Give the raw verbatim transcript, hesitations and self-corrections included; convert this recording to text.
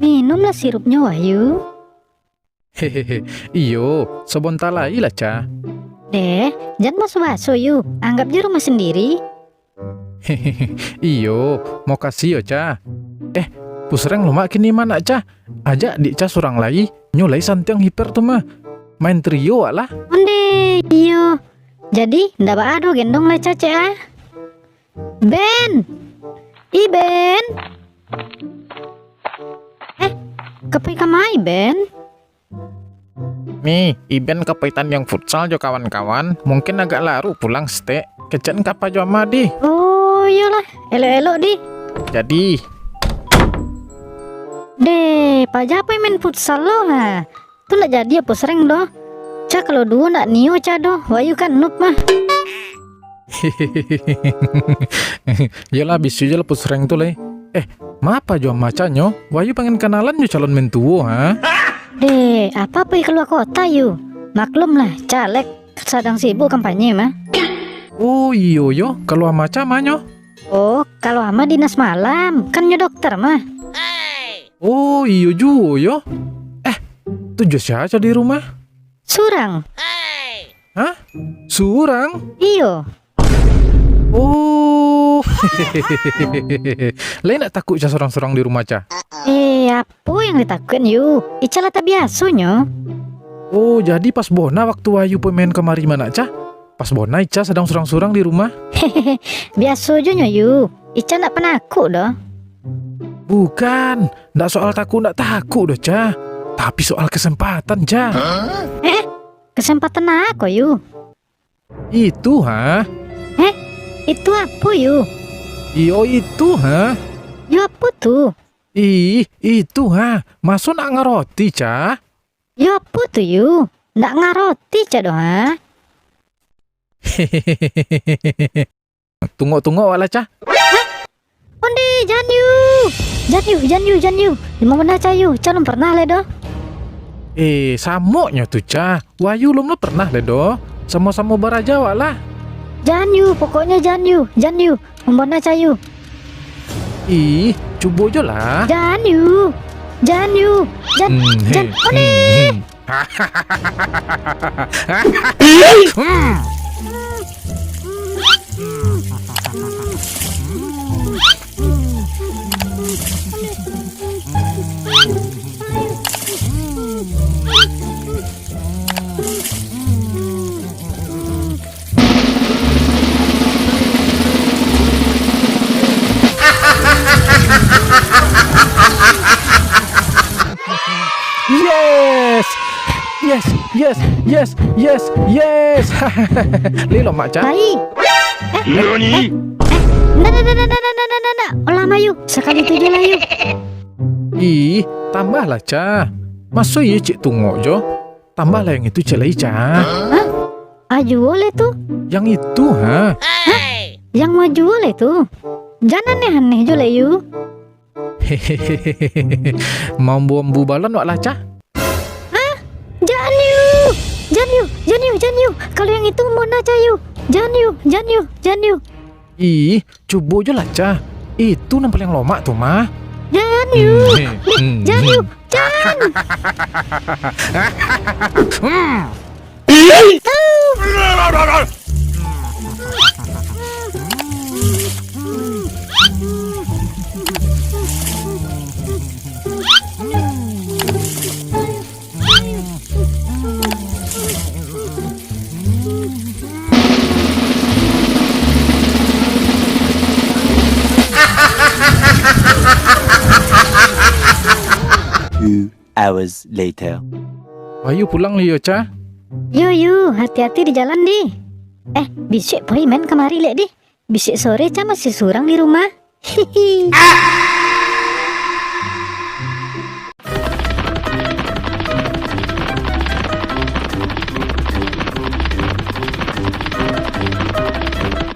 Minumlah sirupnyo, Wahyu. Hehehe, iyo, sabonta lai lah, Ca. Deh, jan baso-baso, Yu. Anggap je rumah sandiri. Hehehe, iyo, mokasih yo, Ca. Eh, pusreng lo mak kini mah nak, Ca. Ajak dik Ca surang lai, nyo lai santiang hiper tu mah. Main trio wak lah. Ondeh, iyo. Jadi, ndak baa doh gendong lai, Ca, cek ah. Ben! Ih, Ben! Eh, ka pai ka ma, Ben? Mi, Iben ka pai tandiang futsal jo kawan-kawan, mungkin agak laruik pulang stek. Kecek ka apo jo ama di? Oh, iyolah, elok-elok di. Jadi. Deh, paja pai main futsal lo ha. Tu ndak jadi apo sering doh. Ca kalau duo ndak nio Ca doh, Wahyu kan noob mah. Iyolah, bisuak je lah pusreng tu lai. Eh, ma apo jo ama Ca nyo? Wahyu pangen kanalan jo calon mentuo, ha? Deh, apo pai kalua kota, Yu? Maklum lah, caleg sadang sibuk kampanye mah. Oh, iyo yo, kalua ama Ca ma nyo? Oh, kalua ama dinas malam, kan nyo dokter mah. Oh, iyo juo yo. Eh, tu jo sia Ca di rumah? Surang. Hah? Surang? Iyo. Oh. Lai ndak takuik Ca surang-surang di rumah, Ca? Eh, apo yang ditakuikan, Yu? Ica lah tabiaso nyo. Oh, jadi pas bona waktu Wahyu pai main kamari mah nak, Ca? Pas bona Ica sadang surang-surang di rumah? Biaso jo nyo, Yu. Ica ndak panakuk doh. Bukan, ndak soal takuik ndak takuik doh, Ca. Tapi soal kesempatan, Ca. Eh, kesempatan apo, Yu? Itu, ha? Eh, itu apo, Yu? Iyo, itu, ha? Yo, apo tu? Ih, itu, ha? Maso ndak ngaroti, Ca? Yo, apo tu, Yu? Ndak ngaroti, Ca, doh, ha? Tungok-tungok wak lah, Ca. Hah? Ondeh, jan Yu. Jan Yu, jan Yu, jan Yu. Di ma bana Ca Yu? Ca lum pernah lai doh. Eh, samoknyo tu, Ca. Wahyu lum lo pernah lai doh. Samo-samo baraja wak lah. Jan Yu, pokoknyo jan Yu, jan Yu. Mambana Ca Yu. Ih, cubo jo lah. Jan Yu. Jan Yu. Jan, hmm, jan. Hei. Ondeh. Hmm, hmm. Yes! Yes, yes, yes, yes, yes! Lilo, Mak Ca. Pai. Eh, eh, eh, eh. Ndak, ndak, ndak. Olah, Mayu. Sakali tu jo lah, Yu. Ih, tambahlah, Ca. Maso iyo cek tungok jo? Tambahlah yang itu cek lai, Ca. Hah? Ah, juo lai tu. Yang itu, ha? Hah? Yang ma juo lai tu? Jan aneh-aneh jo lai, Yu. Mambu-ambu balon wak lah, Ca. Hah? Jan Yu! Jan Yu! Jan Yu! Jan Yu! Kalau yang itu mambana Ca Yu. Jan Yu! Jan Yu! Jan Yu! Ih, cubo jo lah, Ca. Itu nan paliang lomak tu mah. Jan Yu! Hmm, hmm, hmm. Jan Yu! Jan! Hmm. Two hours later. Wahyu pulang lai yo, Ca? Yo, Yu, hati-hati di jalan, di. Eh, bisuak pai main kamari lek, di. Bisuak sore Ca masih surang di rumah. Hihi.